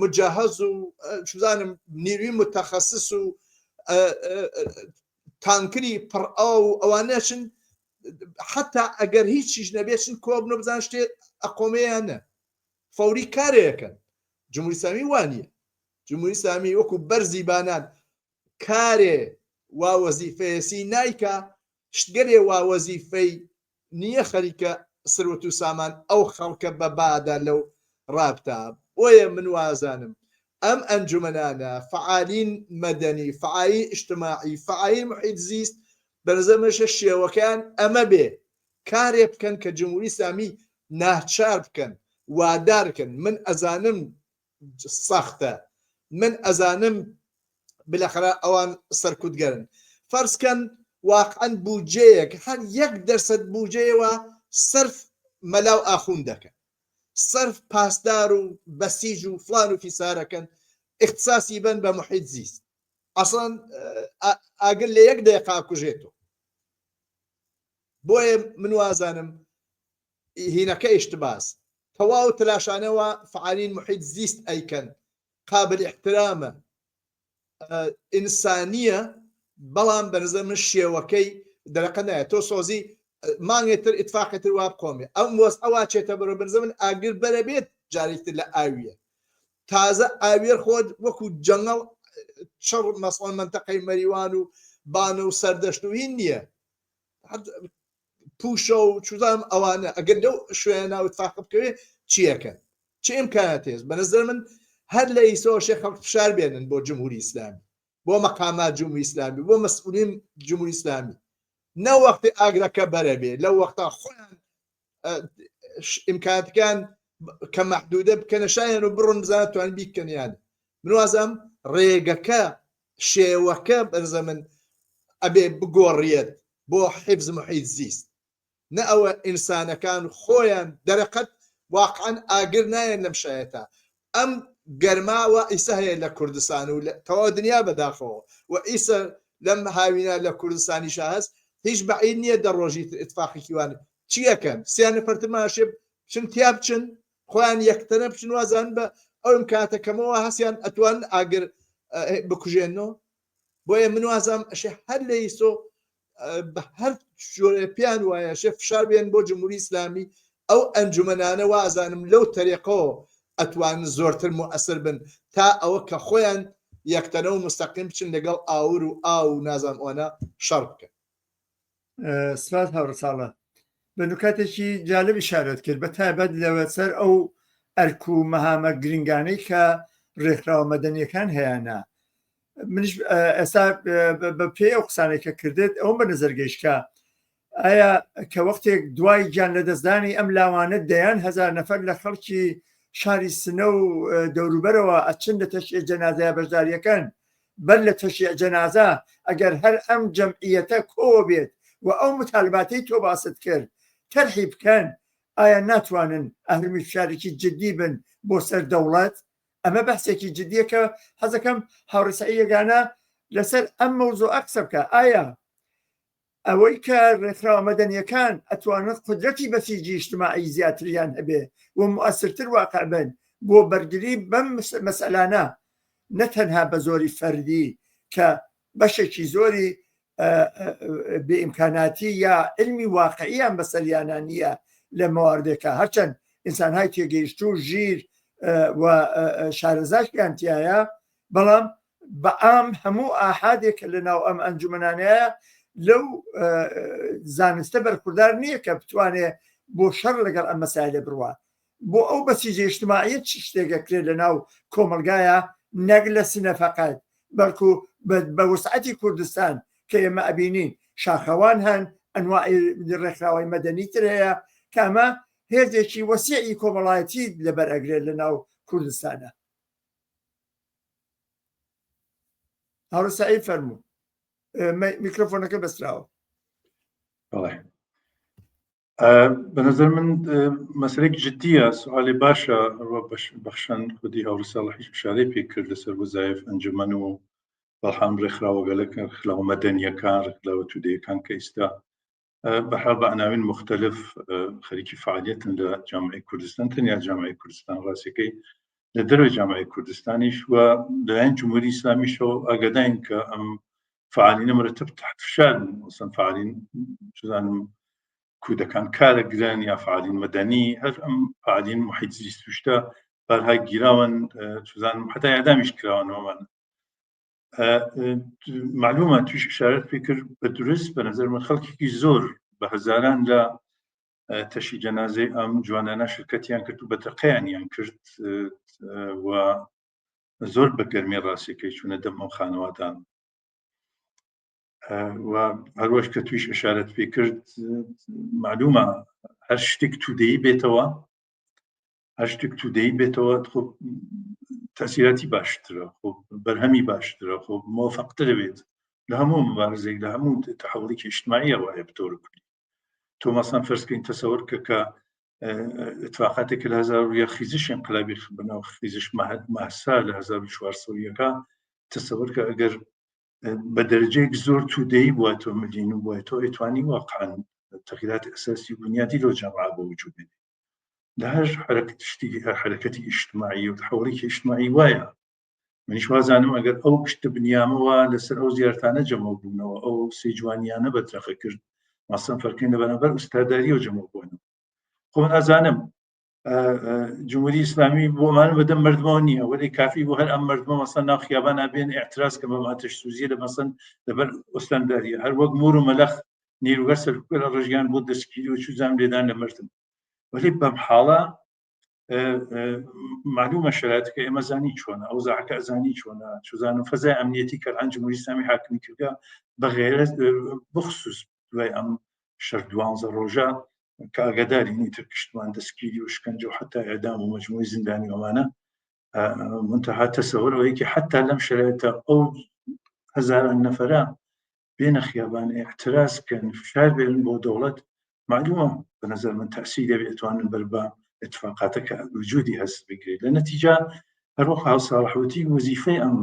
Speaker 2: مجهز و چزانم نیروی متخصص و. تانکری پڕ ئاو و ئەوانە چن حتا ئەگەر هیچیش نەبێت چن کۆبن و بزان شتێ ئەقۆمەیان نە فەوری کارێکن جمهوری ئیسلامی وانە جمهوری ئیسلامی وەکو بەرزی بانان کارێ وا وەزیفەیەسی نایکا شتگەلێ وا وەزیفەی نییە خەریکە سروت و سامان ئەو خەڵکە بە بادا لەو ڕابتا بۆیە من وازانم ئەم ئەنجومەنانە فعالین مەدەنی فعالین ئیجتماعی فعالین محیط زیست بەنظر منشە شێوەکەیان ئەمە بێ کارێ بکەن کە جمهوری ئیسلامی ناچار بکەن وادار کەن من ئەزانم سەختە من ئەزانم بلەخەرە ئەوان سەرکوتگەرن فەرزکەن واقعەن بودجەیەک هەر یەک دەرسەد بودجەیەوە سەرف مەلا و ئاخوند دەکەن سەرف پاسدار و بەسیج و فلان و فیسارەکەن اختصاصی بن بە محیط زیست ئەسڵەن ئاگر لە یەک دەیقا کوژێتەوە بۆیە من وازانم هینەکە ئیشتباس تەواو تلاشانەوە فعالین محیط زیست ئەیکەن قابل احترامە ئینسانیە بەڵام بەنظر من شێوەکەی دەرەقە نایە تۆ سۆزی مانگێ تر ئیتفاقی تر وا بقۆمێ ئەم وەز ئەوا چێتە بەرە بەنظر من ئاگر بەرە بێت جارێکتر لە ئاویە تازە ئاوێر خۆت وەکو جەنگەڵ چڕ مەسەڵەن مەنتەقەی مەریوان و بانە و سەردەشت و هین نییە پوشە و چزانم ئەوانە ئەگەر لەو شوێنە و تاقە بکەوێ چیەکەن چه ئیمکاناتێز بە نظر من هەر لە ئیسەوە شێخ خەڵک فشار بێنن بۆ جمهوری ئیسلامی بۆ مەقامات جمهوری ئیسلامی بۆ مەسئولین جمهوری ئیسلامی نە وەختی ئاگرەکە بەرە بێ لەو وەختا خۆیان ئیمکاناتەکان کە مەحدودە بکەنە شایان و بڕۆن بزانن توان بیکەن یان من وازم ڕێگەکە شێوەکە بەرزە من ئەبێ بگۆڕیەت بۆ حفز محیط زیست نە ئەوە ئینسانەکان خۆیان دەرەقەت واقعەن ئاگر نایەن لەم شایەتە ئەم گەرما وا ئیسە هەیە لە کوردستان و تەواو دنیا بەداخەوە و ئیسە لەم هاوینە لە کوردستانیشا هەست هیچ بەعید نییە دە ڕۆژی تر ئیتفاقێکی وان چی ئەکەن سیان نەفەرتر ماشێ بچن تیا بچن خۆیان یەکتەنە بچن وازان بە ئەو ئیمکاناتە کەمەوە هەستیان ئەتوان ئاگر بکوژێنەوە بۆیە من وازام ئەشێ هەر لە ئیسۆ بە هەر جۆرێ پێیان وایە شێ فشار بێن بۆ جمهوری ئیسلامی ئەو ئەنجومەنانە وازانم لەو تەریقەوە ئەتوانن زۆرتر موئەسر بن تا ئەوە کە خۆیان یەکتەنە و مستەقیم بچن لەگەڵ ئاور و ئاو و نازانم ئەوانە شەڕ بکەن.
Speaker 1: سپاس هاوڕێ ساڵح. بە نوکاتێکی جالب ئیشارەت کرد بە تایبەت لەسەر ئەو ئەرک و مەهامە گرنگانەی کە ڕێکخراوە مەدەنیەکان هەیانە منیش ئێستا بە پێی ئەو قسانەی کە کردت ئەوم بە نظر گەیشت کە ئایا کە وەختێک دوای گیان لەدەستدانی ئەم لاوانە دەیان هەزار نەفەر لە خەڵکی شاری سنە و دەوروبەرەوە ئەچن لە تەشیع جەنازەیە بەشداریەکەن بەر لە تەشیع جەنازە ئەگەر هەر ئەم جەمعیەتە کۆ بێت و ئەو متالباتەی تۆ باست کرد تەرحی بکەن ئایا ناتوانن ئەهرمی فشارێکی جدی بن بۆ سەر دەوڵەت ئەمە بەحسێکی جدیە کە حەزەکەم هاوڕێ سەعید یەگانە لەسەر ئەم مەوزوعە قسە بکە ئایا ئەوەی کە ڕێکخراوە مەدەنیەکان ئەتوانن قودرەتی بەسیجی ئیجتماعی زیاتریان هەبێ و موئەسرتر واقع بن بۆ بەرگری بەم مەسئەلانە نە تەنها بە زۆری فەردی کە بەشێکی زۆری بێ ئیمکاناتی یا علمی واقعیان بەسەریانە نییە لە مەواردێکە هەرچەند ئینسانهای تێگەیشتوو ژیر و شارەزاشیان تایە بەڵام بە عام هەموو ئاحادێک کە لە ناو ئەم ئەنجومەنانەیە لەو زانستە بەرخوردار نییە کە بتوانێ بۆ شەڕ لەگەڵ ئەم مەسایلە بڕوا بۆ ئەو بەسیجە ئیجتماعیە چ شتێک ئەکرێت لە ناو کۆمەڵگایە نەک لە سنە فەقەت بەڵکو بە وسعەتی کوردستان کە ئێمە ئەبینین شاخەوان هەن ئەنواعی ڕێکخراوەی مەدەنی تر هەیە کە ئەمە هێزێکی وەسیعی کۆمەڵایەتی لەبەر ئەگرێت لە ناو کوردستانە. هاوڕێ سەعید فەرموو میکرۆفۆنەکە بەستراوە.
Speaker 3: بەڵێ بە نظر من مەسەلەیەک جدیە سوالی باشە بەخشەن خودی هاوڕێ ساڵحیش ئشارەی پێ کرد لەسەر وەزایف ئەنجومەن و بەڵام ڕێکخراوەگەلەکە ڕێکخراوە مەدەنیەکان ڕێکخراوە تودەیەکان کە ئیستا بەحال بە عناوین مختلف خەریکی فعالیتن لە جامعی کوردستان تەنیا جامعی کوردستان ڕاستەکەی لە دەرەوەی جامعی کوردستانیش و لەلایەن جمهوری ئیسلامیشەوە ئاگاداین کە ئەم فعالینە مرتب تحت فشار مەسەن فعالین چزانم کودەکان کارە گرن یا فعالین مەدەنی هەر ئەم فعالین محیط زیست شتە بارها گیراون چزانم حتا ئەدامیش کراونەوەمان معلومە توش ئشارەت پێ کرد بە دروست بە نظر من خەڵکێکی زۆر بە هەزاران لە تەشی جەنازەی ئەم جوانانە شرکەتیان کرد و بە تەقەیانیان کرد و زۆر بە گەرمی ڕاستیەکەی چوونە دەم ئەو خانەوادان و هەروەش کە تویش ئشارەت پێ کرد معلومە هەر شتێک تودەی بێتەوە هەر شتێک تودەی بێتەوە خۆ تەسیراتی باشترە خۆ بەرهەمی باشترە خۆ مۆفقتر بێت لە هەموو مبارزێک لە هەموو تحوڵێکی اجتماعیەوە هەیە بتۆر کوردی تۆ مەسەن فەرزکەین تەسەوەر کە کە اتفاقاتێک لە هزار خیزش انقلابی بەناو خیزش مەهسا لە 1400 تەسەوەر کە ئەگەر بە دەرەجەیەک زۆر تودەی بووە تۆ ملین و بووە تۆ ئەتوانی واقعا تغیرات ئەساسی بنیادی لەو جامعە بۆ وجود بێنی لە هەر حرەکەت شتی هەر حرەکەتی ئیجتماعی و تحوڵێکی ئیجتماعی وایە منیش وازانم ئەگەر ئەو پشتە بنیامەوە لەسەر ئەو زیارتانە جەمەوە بوونەوە ئەو سێ جوانیانە بەترەخە کرد ماسەم فەرکەین لە بەرامبەر ئوستاداری و جەمەوە بوونەوە خۆ من ئازانم جمهوری ئیسلامی بۆمان بەدەم مردمەوە نییە وەلی کافی بۆ هەر ئەم مردمە مەسەن ناو خیابان بێن اعتراز کە بەم ئاتش سوزیە لە مەسەن لەبەر ئوستانداریە هەر وەک مور و مەلەخ نیروگە سەرکوکە لە ڕژیان بۆ دەستگیری و چوزان لێدان لە مردم وەلی بەم حاڵە معلومە شرایطەکە ئێمە زانی چۆنە ئەو زاعەکە ئەزانی چۆنە چزانم فەزای ئەمنیەتی کە ئەن جمهوری ئیسلامی حاکمی کردگە بە غێرە بخصوص دوای ئەم شەر دوانزە ڕۆژە کە ئاگاداری نیتر کشتمان دەستگیری و شکنجە و حتا ئێدام و مجموعی زیندانی ئەوانە منتها تەسەوەر ئەوەیەکی حتا لەم شرایطە ئەو هەزاران نەفرە بێنە خیابان اعتراز کەن فشار بێنن بۆ دەوڵەت معلومە بە نظر من تەسی دەبێت توانن بەر بە اتفاقاتەکە وجودی هەست بگرێت لە نەتیجە هەروەک هاوساڵحوتی وەزیفەی ئەم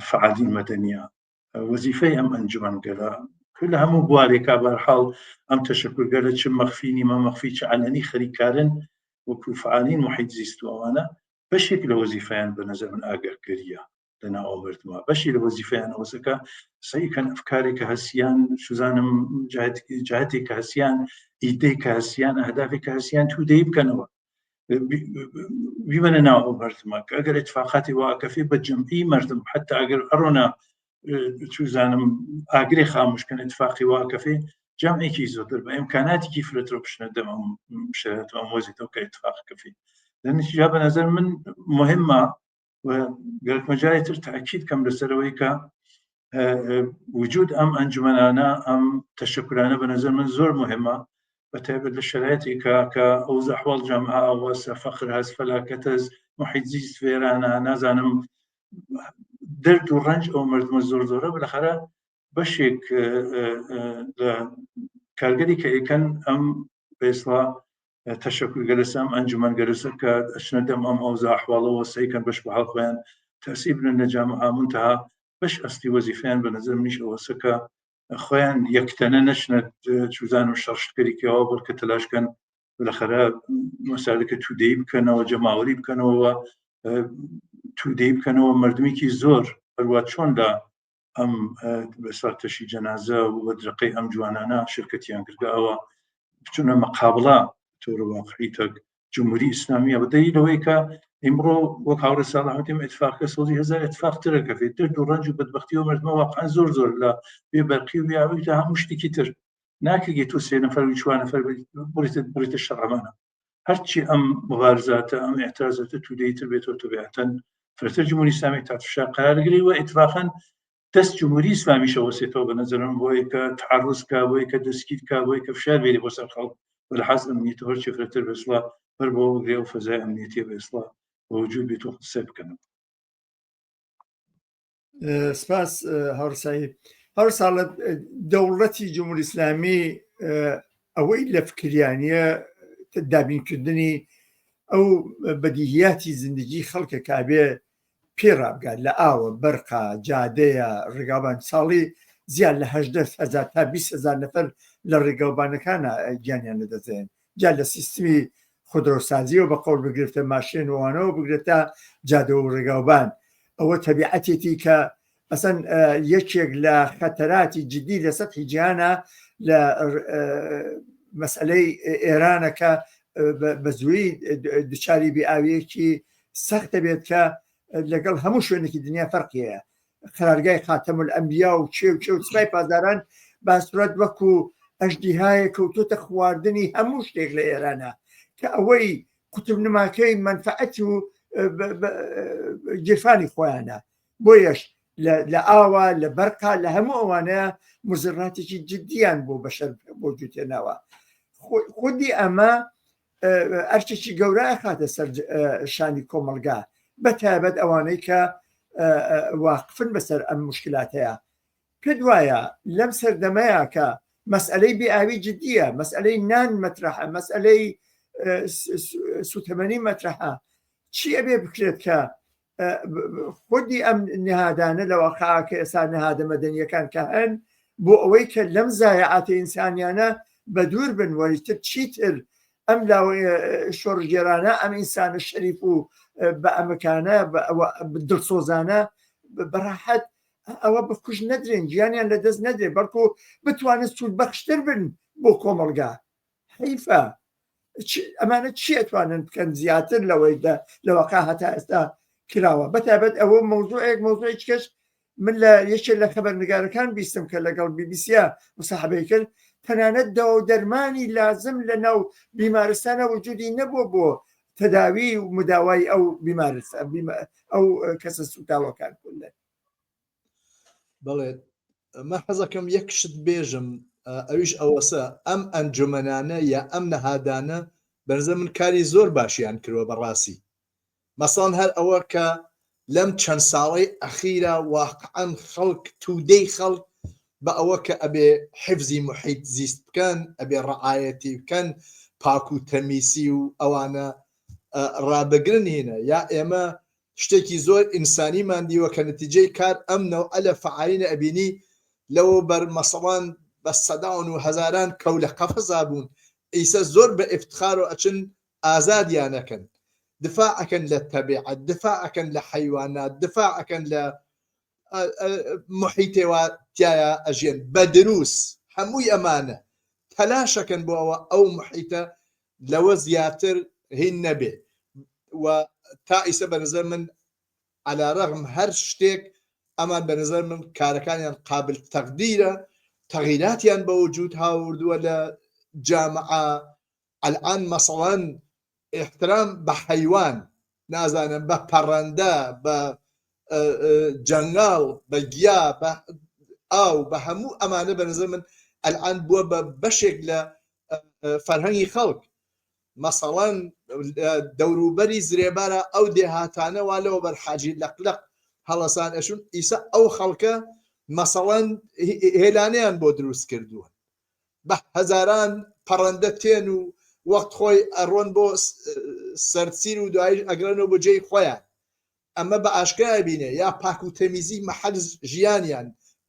Speaker 3: فعالی مەدەنیە وەزیفەی ئەم ئەنجومەنگەلە لە هەموو بوارێکا بەرحاڵ ئەم تەشەکورگەلە چ مەخفی نیمە مەخفی چ عەلەنی خەریکارن وەکو فعالین محیط زیست و ئەوانە بەشێک لە وەزیفەیان بە نظر من ئاگەرگەریە لە ناو ئەو مردمە بەشی لە وەزیفەیان ئەوەسەکە سەیکەن ئەفکارێک کە هەسیان سوزانم جهتێک کە هەسیان ئیدەی کە هەسیان ئەهدافێک کە هەسیان تو دەی بکەنەوە بیبەنە ناو ئەو مردمە کە ئەگەر اتفاقاتی واکەفێ بە جەمعی مردم حتا ئەگەر ئەڕۆنە چوزانم ئاگرێ خاموشکەن اتفاقی واکەفێ جەمعێکی زۆرتر بە ئیمکاناتێکی فرەتر بشنە دەم ئەم شەرایەت و ئەم وەزیتەوە کە اتفاق کەفی لە نتیجە بە نظر من مهمە و گەرەکمە جارێ تر تاکید کەم لەسەرەوەی کە وجود ئەم ئەنجومەنانە ئەم تەشەکرانە بە نظر من زۆر مهمە بە تایبەت لە شرایطی کە کە ئەو زەحواڵ جامعە ئەوەسە فەقر هەست فەلاکەت هەست محیط زیست وێرانە نازانم دەرد و ڕەنج ئەو مردمە زۆر زۆرە بەخەرە بەشێک لە کارگەری کە ئەیکەن ئەم بێسڵا تەشەکر گەلەسە ئەم ئەنجومەن گەلەسە کە ئەچنە دەم ئەم ئەوزا ئەحواڵەوە سەیکەن بەش بە حاڵ خۆیان تەسی بنن لە جامعە منتها بەش ئەسلی وەزیفەیان بە نظر منیش ئەوەسە کە خۆیان یەکتەنە نەچنە چوزان و شەڕشتکەری کەەوە بەڵکە تەلاشکەن بالاخرە مەسالەکە تودەی بکەنەوە جەماوەری بکەنەوە تودەی بکەنەوە مردمێکی زۆر هەروە چۆن لە ئەم بەسەر تەشی جەنازە و بەدرەقەی ئەم جوانانە شرکەتیان کردگە ئەوە بچونە مقابلە تۆرە واقعی تەک جمهوری ئیسلامیە بە دەلیل ئەوەی کە ئیمڕۆ وەک هاوڕێ ساڵح وتیم اتفاقەکە سۆزی هەزار اتفاق ترە کەفێت درد و ڕەنج و بەدبەختی و مردمە واقعا زۆر زۆر لە بێ بەرقی و بیاوی تا هەموو شتێکی تر ناکرێت تۆ سێ نەفەر و چوار نەفەر بڕیتە بڕیتە شەڕەمانە هەرچی ئەم مبارزاتە ئەم اعتراضاتە تودەی تر بێتەوە تەبیعەتەن فرەتر جمهوری ئیسلامی تحت فشار قرار گری و اتفاقا دەست جمهوری ئیسلامیشە وەسێتەوە بە نظرم بۆیە کە تعرض کا بۆیە کە دەستگیر کا بۆیە کە فشار بێنێ بۆ سەر خەڵک بە لحاظ ئەمنیەت هەرچی فرەتر بە ئیسڵا بەر بۆ بگرێ و فەزای ئەمنیەتی بە ئیسڵا بە وجود بێت و قسە بکەنەوە.
Speaker 1: سپاس هاوڕسایی هەر ساڵە دەوڵەتی جمهوری ئیسلامی ئەوەی لە فکریانە دابینکردنی ئەو بەدیهیاتی زندگی خەڵکە کابێ پێ ڕابگات لە ئاوە بەرقا جادەیە ڕێگاوبان ساڵی زیاد لە هەدهزار تا 20هزار نەفەر لە ڕێگاوبانەکانە گیانیان لەدەستدەێن جا لە سیستمی خودرۆسازیەوە بە قەول بگرێتە ماشێن وانەوە بگرێت تا جادە و ڕێگاوبان ئەوە تەبیعەتێتی کە مەسەن یەکێک لە خەتەراتی جدی لە سەتحی جیهانە لە مەسئلەی ئێرانە کە بە زووی دوچاری بێئاویەکی سەختە بێت کە لەگەڵ هەموو شوێنێکی دنیا فەرقی هەیە قەرارگای خاتەم الئەنبیا و چێ و چێ و سپای پاسداران باسورەت وەکو ئەژدیهایە کەوتۆتە خواردنی هەموو شتێک لە ئێرانە کە ئەوەی قوتب نماکەی مەنفەعەت و گیرفانی خۆیانە بۆیەش لە ئاوا لە بەرقا لە هەموو ئەوانەیە مزراتێکی جددیان بۆ بەشەر بۆ جوتێناوە خودی ئەمە ئەرکێکی گەورە ئەخاتە سەر شانی کۆمەڵگا بە تایبەت ئەوانەی کە واقفن بەسەر ئەم مشکلاتەیە پێت وایە لەم سەردەمەیە کە مەسئلەی بێئاوی جدیە مەسئلەی نان مەترەحە مەسئلەی سوتەمەنی مەترەحە چی ئەبێ بکرێت کە خودی ئەم نهادانە لە واقعا کە ئێستا نهادە مەدەنیەکان کە هەن بۆ ئەوەی کە لەم زایعاتە ئینسانیانە بە دوور بن وەیتر چیتر ئەم شۆڕژگێرانە ئەم ئینسانە شەریف و بە ئەمەکانە دڵسۆزانە بەڕاحەت ئەوە بکوژ نەدرێن گیانیان لە دەست نەدرێن بەڵکو بتوانن سوود بەخشتر بن بۆ کۆمەڵگا حەیفە ئەمانە چی ئەتوانن بکەن زیاتر لەوەی لەوەقا هەتا ئێستا کراوە بەتابەت ئەوە مەوزوعێک مەوزوعی کەش من لە یەکێ لە خەبەرنگارەکان بیستم کە لەگەڵ بیبیسیا مساحبەی کرد تەنانەت دەوا و دەرمانی لازم لە ناو بیمارستانە وجودی نەبووە بۆ تەداوی و مداوای ئەو بیمارست ئەو کەسە سوتاوەکان کولەن.
Speaker 2: بەڵێ من حەزەکەم یەک شت بێژم ئەویش ئەوەسە ئەم ئەنجومەنانە یا ئەم نەهادانە بەرزە من کاری زۆر باشیان کردوە بەڕاستی مەسەڵەن هەر ئەوە کە لەم چەند ساڵەی ئەخیرا واقعەن خەڵک تودەی خەڵک بە ئەوە کە ئەبێ حفزی محیط زیست بکەن ئەبێ ڕعایەتی بکەن پاک و تەمیسی و ئەوانە ڕابگرن هینە یا ئێمە شتێکی زۆر ئینسانیمان دیوە کە نەتیجەی کار ئەم نەوعە لە فەعالینە ئەبینی لەوە بەر مەسەڵەن بە سەدان و هەزاران کەو لە قەفەزا بوون ئیسە زۆر بە ئیفتخارەوە ئەچن ئازادیان ئەکەن دفاع ئەکەن لە تەبیعەت دفاع ئەکەن لە حەیوانات دفاع ئەکەن لە محیتێ وا تیایا ئەژیەن بە دروس هەمووی ئەمانە تەلاشەکەن بۆ ئەوە ئەو محیتە لەوە زیاتر هین نەبێ و تا ئیسە بە نظر من علی رغم هەر شتێک ئەمان بە نظر من کارەکانیان قابل تەقدیرە تەغیراتیان بە وجود هاوردووە لە جامعە الان مەسەڵەن احترام بە حەیوان نازانم بە پەڕەندە بە جەنگاڵ بە گیا بە ئاو بە هەموو ئەمانە بە نظر من الان بووە بە بەشێک لە فەرهەنگی خەڵک مەسەڵەن دەوروبەری زرێبارە ئەو دێهاتانە وا لەوە بەر حاجی لەقلق هەڵەسان ئەشون ئیسە ئەو خەڵکە مەسەڵەن هێلانەیان بۆ دروست کردووە بە هەزاران پەڕەندە تێن و وەخت خۆی ئەڕۆن بۆ سەرسیر و دوایش ئەگرنەوە بۆ جێی خۆیان ئەمە بە ئاشکرا ئەبینێ یا پاک و تەمیزی مەحەل ژیانیان،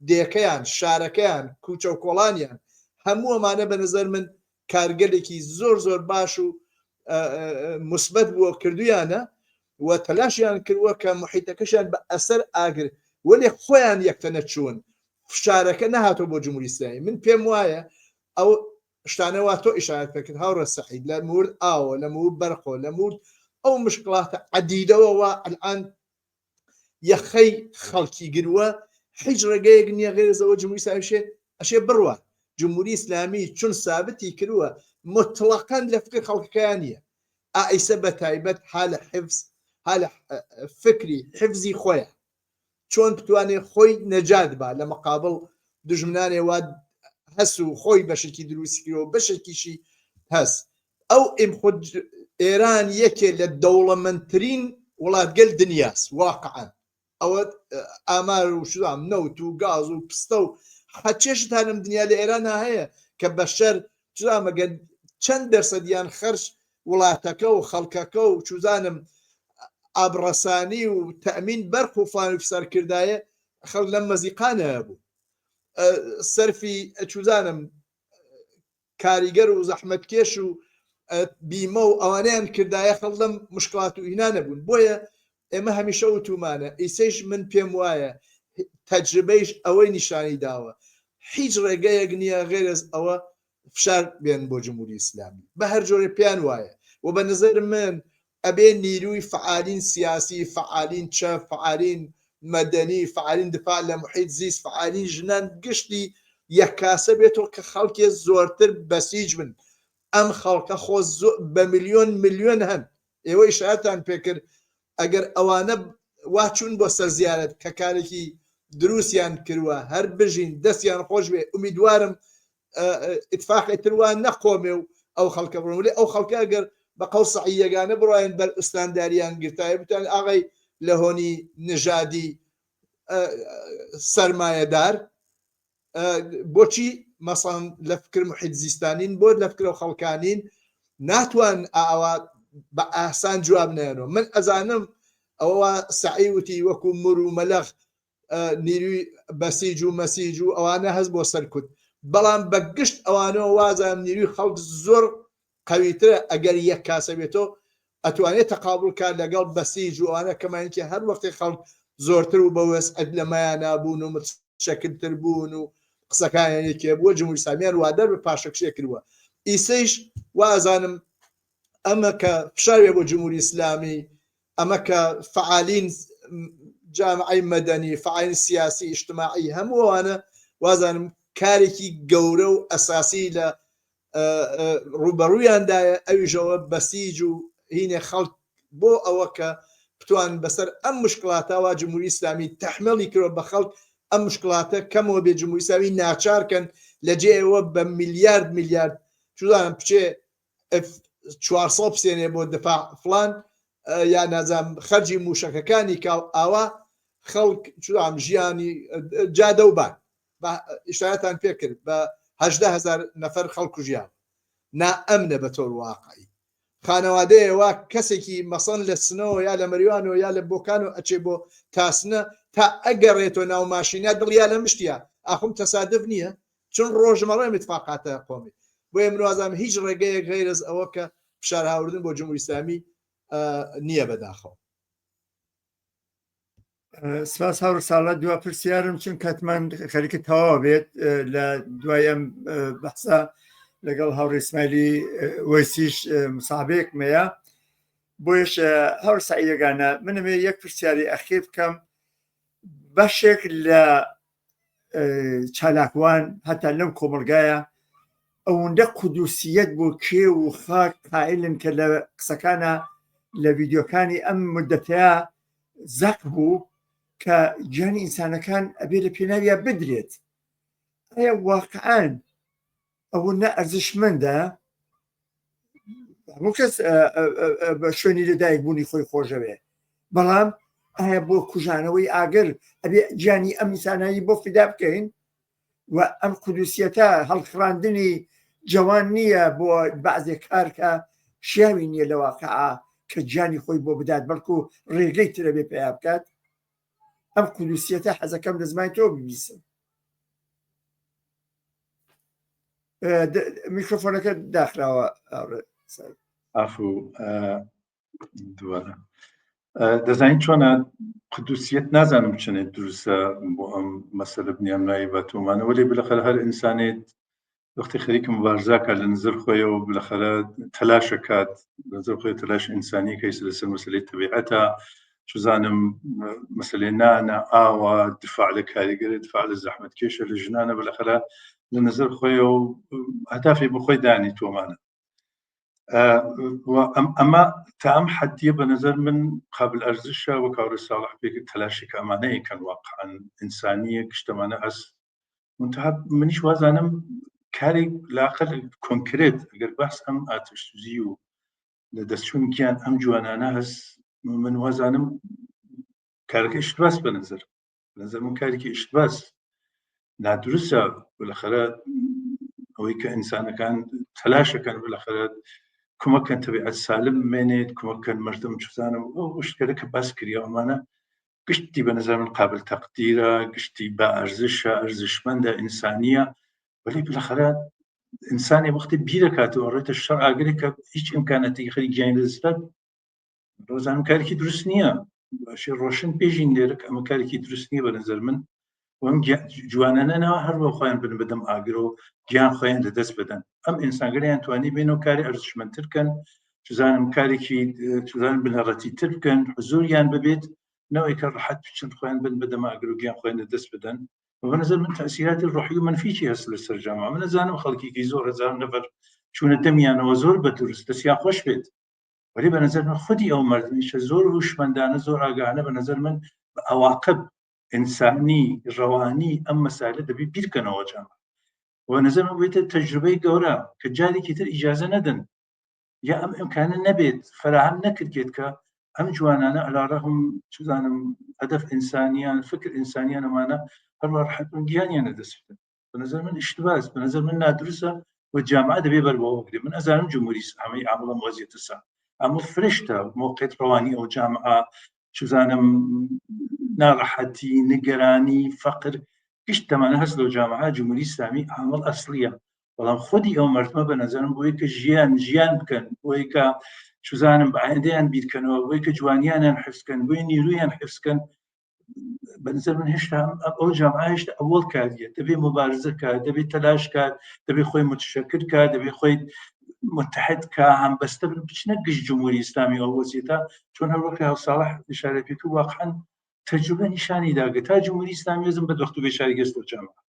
Speaker 2: دێکەیان، شارەکەیان، کوچە و کۆڵانیان، هەموو ئەمانە بە نەزەر من کارگەلێکی زۆر زۆر باش و موسبەت بووە کردویانە و تەلاشیان کردووە کە محیتەکەشیان بە ئەسەر ئاگر وەلێ خۆیان یەکتە نەچوون فشارەکە نەهاتەوە بۆ جمهوری ئیسلامی من پێم وایە ئەو شتانە وا تۆ ئیشارەت پێ کرد هاوڕێ سەعید لە مورد ئاوە لە مورد بەرقۆ لە مورد ئەو مشکڵاتە عەدیدەوە وا ئەلئان یەخەی خەڵکی گرووە هیچ ڕێگەیەک نییە غێرزەوە جمهوری ئیسلامی شێ ئەشێ بڕوا جمهوری ئیسلامی چون سابتی کردووە مطلقاً لە فکر خەڵکەکەیان نییە ئایسە بە تایبەت حالە حفظ حالە فکری حفظی خۆیان چۆن بتوانێ خۆی نەجات با لە مقابڵ دوژمنانێ وا هەس و خۆی بەشێکی دروستی کردوە بەشێکیشی هەس ئەو ئیم خود ئێران یەکێ لە دەوڵەمەندترین وڵاتگەل دنیاس واقعا ئەوە ئامار و شدام نەوت و گاز و پستە و هەچێشت تا لەم دنیا لە ئێران هەیە کە بەشەر چزانم ئەگەر چەند دەرسەدیان خەرج وڵاتەکە و خەڵکەکە و چوزانم ئابڕەسانی و تەمین بەرق و فلان و فسار کردایە خەڵک لەم مەزیقانە بوو سەرفی چوزانم کاریگەر و زەحمەتکێش و بیمە و ئەوانەیان کردایە خەڵ لەم مشکلات و ئینا نەبوون بۆیە ئێمە هەمیشە وتومانە ئیسەیش من پێم وایە. تەجربەیش ئەوەی نیشانی داوە هیچ ڕێگەیەک نییە غێرەز ئەوە فشار بێن بۆ جمهوری ئیسلامی بە هەر جۆرێ پێیان وایە و بە نظر من ئەبێ نیروی فعالین سیاسی فعالین چەپ فعالین مەدەنی فعالین دفاع لە محیط زیست فعالین ژنان گشتی یەک کاسە بێتەوە کە خەڵکێ زۆرتر بەسیج بن ئەم خەڵکە خۆ بە ملیۆن ملیۆن هەن ئێوە ئیشارەتان پێکرد ئەگەر ئەوانە وا چوون بۆ سەر زیارەت کە کارێکی دروستیان کردووە هەر بژین دەستیان خۆش بێ ئومیدوارم ئیتفاقی تر وا نەقۆمێ و ئەو خەڵکە بڕۆن ولی ئەو خەڵکە ئەگەر بە قەو سەعیەگانە بڕایەن بەر ئوستانداریان گرتایە بتان ئاغای لە هۆنی نژادی سەرمایەدار بۆچی مەسان لە فکر محیط زیستانین بۆ لە فکرە خەڵکانین ناتوان ئاوا بە ئاسان جواب نەیەنەوە من ئەزانم ئەوە سەعی وتی وەکو مر و مەلەخ نیروی بەسیج و مەسیج و ئەوانە هەست بۆ سەرکوت بەڵام بە گشت ئەوانەوە وازانم نیروی خەڵک زۆر قەویترە ئەگەر یەک کاسە بێتۆ ئەتوانێت تەقابل کا لەگەڵ بەسیج و ئەوانە کەمانکی هەر وەختی خەڵک زۆرتر و بە وەسعەت لە مایانا بوون و متشەکلتر بوون و قسەکانیان یەکێ بووە جمهوری ئیسلامیان وادەر بە پاشەکشێ کردووە ئیسەیش وازانم ئەمە کە فشاوێ بۆ جمهوری ئیسلامی ئەمە کە فعالین جامعەی مەدەنی فعالین سیاسی ئیجتماعی هەموو ئەوانە وازانم کارێکی گەورە و ئەساسی لە ڕوبەڕوویاندایە ئەویشەوە بەسیج و هینێ خەڵک بۆ ئەوە کە بتوان بەسەر ئەم مشکلاتە وا جمهوری ئیسلامی تەحمێڵی کرۆ بە خەڵک ئەم مشکلاتە کەمەوە بێ جمهوری ئیسلامی ناچارکەن لە جێەوە بە میلیارد میلیارد چزانم بچێ ئف 400 بسێنێ بۆ دفاع فلان یا نازانم خەرجی موشەکەکانی کا ئاوا خەڵک چزانم ژیانی جادە و بان بە ئیشارەتان پێ کرد بە 18 هزار نەفەر خەڵک کوژیان نائەمنە بە تۆر واقعی خانەوادەیە وا کەسێکی مەسەن لە سنەوە یا لە مەریوانەوە یا لە بۆکانەوە ئەچێ بۆ تاسنە تا ئەگەڕێتەوە ناو ماشینە دڵیا لە مشتیا ئاخم تەسادف نییە چون ڕۆژمەڕێ متفاقاتە قۆمی بۆیە من وازانم هیچ ڕێگەیەک غەیرەز ئەوە کە فشار هاوردن بۆ جمهوری ئیسلامی نییە بەداخەوە.
Speaker 1: سپاس هاوڕ ساڵە دوا پرسیارم چون کاتمان خەریکە تەواو بێت لە دوای ئەم بەحسە لەگەڵ هاوڕێ ئیسماعیلی وەیسیش مسابەیەکمەیە بۆیش هاوڕ سعیدەگانە منەمێ یەک پرسیاری ئەخیر بکەم بەشێک لە چالاکوان هەتا لەم کۆمەلگایە ئەوەندە قودوسیەت بۆ کێ و خاک قائلن کە لە قسەکانە لە ڤیددیوکانی ئەم مدەتەیە زەق بوو کە گیانی ئینسانەکان ئەبێ لە پێناویا بدرێت ئایا واقعان ئەوە نە ئەرزشمەندە هەموو کەس بە شوێنی لەدایک بوونی خۆی خۆشەوێ بەڵام ئایا بۆ کوژانەوەی ئاگر ئەبێ گیانی ئەم ئینسانایی بۆ فیدا بکەین و ئەم قودوسیەتە هەڵخڕاندنی جوان نییە بۆ بەعزێک کار کە شیاوی نییە لە واقعا کە گیانی خۆی بۆ بدات بەڵکو ڕێگەی ترە بێ پیا بکات ئەم قودوسیەتە حەزەکەم لە زمانی تۆ ببیسم میکرۆفۆنەکە داخراوە
Speaker 3: ئافو دووارە دەزانین چۆنە قدوسیەت نازانم چنێت دروستە بۆ ئەم مەسەلە بنیام ناوی بە تۆمانە وەلی بلەخەر هەر ئینسانێت وەختی خەریکە مبارزاکە لە نظر خۆیەوە بلەخەرە تەلاشەکات نظر خۆی تەلاش ئینسانی کەیس لەسەر مەسلەی تەبیعەتە چزانم مەسلەی نانە ئاوە دفاع لە کاریگەری دفاع لە زەحمەت کێشە لە ژنانە بلەخەرە لە نظر خۆیەوە هەتافی بخۆی دانی تۆمانە ئەمە تا ئەم حەدیە بە نظر من قابل ئەرزشە وەک هاوڕێ ساڵح پێ تەلاشی کە ئەمانەیە کەن واقعا ئینسانیە گشتەمانە ئەس منتها منیش وازانم کارێک لاقل کۆنکرێت ئەگەر باس ئەم ئاتشسوزی و لە دەستچوون گیان ئەم جوانانە هەست من وازانم کارەکە اشتباس بە نظر نظر من کارێکی اشتباس نادروستە بلەخەرە ئەوەی کە ئینسانەکان تەلاشەکەن بلەخەرە کمەکەن تەبیعەت سالم بمێنێت کمەکەن مردم چزانم ئەو شتگەلە کە باس کریا ئەمانە گشتی بە نظر من قابل تەقدیرە گشتی بە ئەرزشە ئەرزشمەندە ئینسانیە وەلی بلەخەرە ئینسانی وەختی بیرەکاتەوە ڕێتە شەڕ ئاگرێک کە هیچ ئیمکانەتێکی خەری گیانی لەدەستدات ڕۆزانم کارێکی دروست نییە. باشی ڕۆشن پێژین لێرە کە ئەمە کارێکی دروست نییە بە نظر من وەم جوانانە ناوە هەر بۆ خۆیان بن بدەم ئاگرۆ گیان خۆیان لە دەست بدەن ئەم ئینسانگەریان توانی بێن و کاری ئەرزشمەندتر بکەن چزانم کارێکی چزانم بنەڕەتی تر بکەن حزوریان ببێت نەوەی کە ڕەحەت بچن خۆیان بن بدەم ئاگر و گیان خۆیان لە دەست بدەن و بە نظر من تەسیراتی ڕۆحی و منفیی هەست لەسەر جامعە من نەزانم خەڵکیکی زۆر هەزار نەفەر چوونە دەمیانەوە زۆر بە دروست دەستیان خۆش بێت وەلی بە نظر من خودی ئەو مردمیشە زۆر هوشمەندانە زۆر ئاگاهانە بە نظر من بە ئەواقب ئینسانی ڕەوانی ئەم مەسالە دەبی بیرکەنەوە جامعە و نظر من بێتە تەجروبەی گەورە کە جارێکی تر ئیجازە نەدەن یا ئەم ئیمکانە نەبێت فراهەم نەکردێت کە ئەم جوانانە علاڕەهم چزانم هەدف ئینسانیان فکر ئینسانیان ئەمانە هەروە ڕحەتون گیانیان لەدەست بدەن بە نظر من اشتباس بە نظر من نادروسە و جامعە دەبێ بەر بەوە بگرێ من ئەزانم جمهوری ئیسلامی عامڵم وەزیەتەسە ئەمە فرشتە موقعیت ڕەوانی ئەو جامعە چزانم ناڕەحەتی نگەرانی فەقر گشت تەمانە هەست لەو جامعە جمهوری ئیسلامی عامڵ ئەسلیە بەڵام خودی ئەو مردمە بە نظرم بۆی کە ژیان ژیان بکەن بۆی کە چزانم بە ئایندەیان بیرکەنەوە بۆی کە جوانیانیان حفزکەن بۆی نیرویان حفزکەن بە نظر من هێشتا ئەو جامعە هێشتا ئەوەڵ کاریە دەبێ مبارزە کات دەبێت تەلاش کات دەبێ خۆی متشکر کات دەبێ خۆی متحد کا هەم بەستە بن بچنە گشت جمهوری ئیسلامی ئەو وەزیەتە چۆن هەر وەک هاوساڵح ئشارە پێ کرد واقعا تەجروبە نیشانی داگە تا جمهوری ئیسلامی وەزم بەدبەخت و بێچاری گەست و جامعە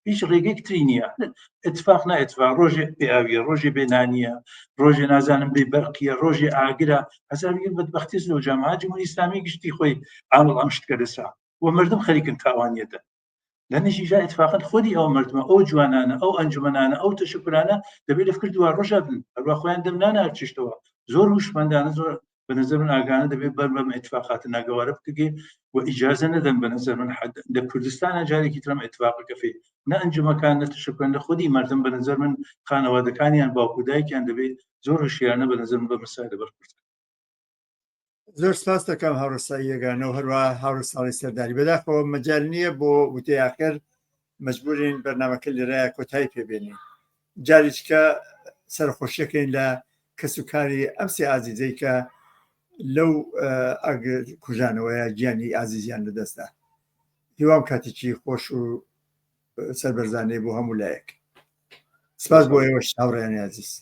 Speaker 3: هیچ ڕێگەیەک تری نییە اتفاق نا اتفاق ڕۆژێ بێ ئاویە ڕۆژێ بێ نانیە ڕۆژێ نازانم بێ بەرقیە ڕۆژێ ئاگرە هەزار یەک بەدبەختیس لەو جامعە جمهوری ئیسلامی گشتی خۆی عامڵ ئەم شتکە دەسا و مردم خەریکن تاوانیەتە لە نەتیجە اتفاقا خودی ئەو مردمە ئەو جوانانە ئەو ئەنجومەنانە ئەو تەشکرانە دەبێت لە فکر دوا ڕۆژە بن هەروە خۆیان دەم نانە چشتەوە زۆر هوشمەندانە زۆر بە نظر من ئاگانە دەبێت بەر بەم اتفاقاتە ناگەوارە بکەگێ و ئیجازە نەدەن بە نظر من حد لە کوردستانە جارێکی ترم اتفاقەکە فێ نە ئەنجومەکان نە تشکن لە خودی مردم بە نظر من خانەوادەکانیان باوک و دایکیان دەبێت زۆر هوشیارانە بە نظر من بە مەسایلە بەرخورد
Speaker 1: زۆر سپاس دەکەم هاوڕێ سەعید یەگانە و هەروە هاوڕێ ساڵی سەرداری بەداخەوە مەجال نییە بۆ وتەی ئاخر مەجبورین بەرنمەکە لێرەیە کۆتایی پێبێنین جاریچکە سەرخۆشیەکەین لە کەس و کاری ئەم سێ ئازیزەی کە لەو ئەگەر کوژانەوەیە گیانی ئازیزیان لەدەستدا هیوام کاتێکی خۆش و سەربەرزانەی بۆ هەموو لایەک سپاس بۆ ئێوەش هاوڕێیانی ئازیز.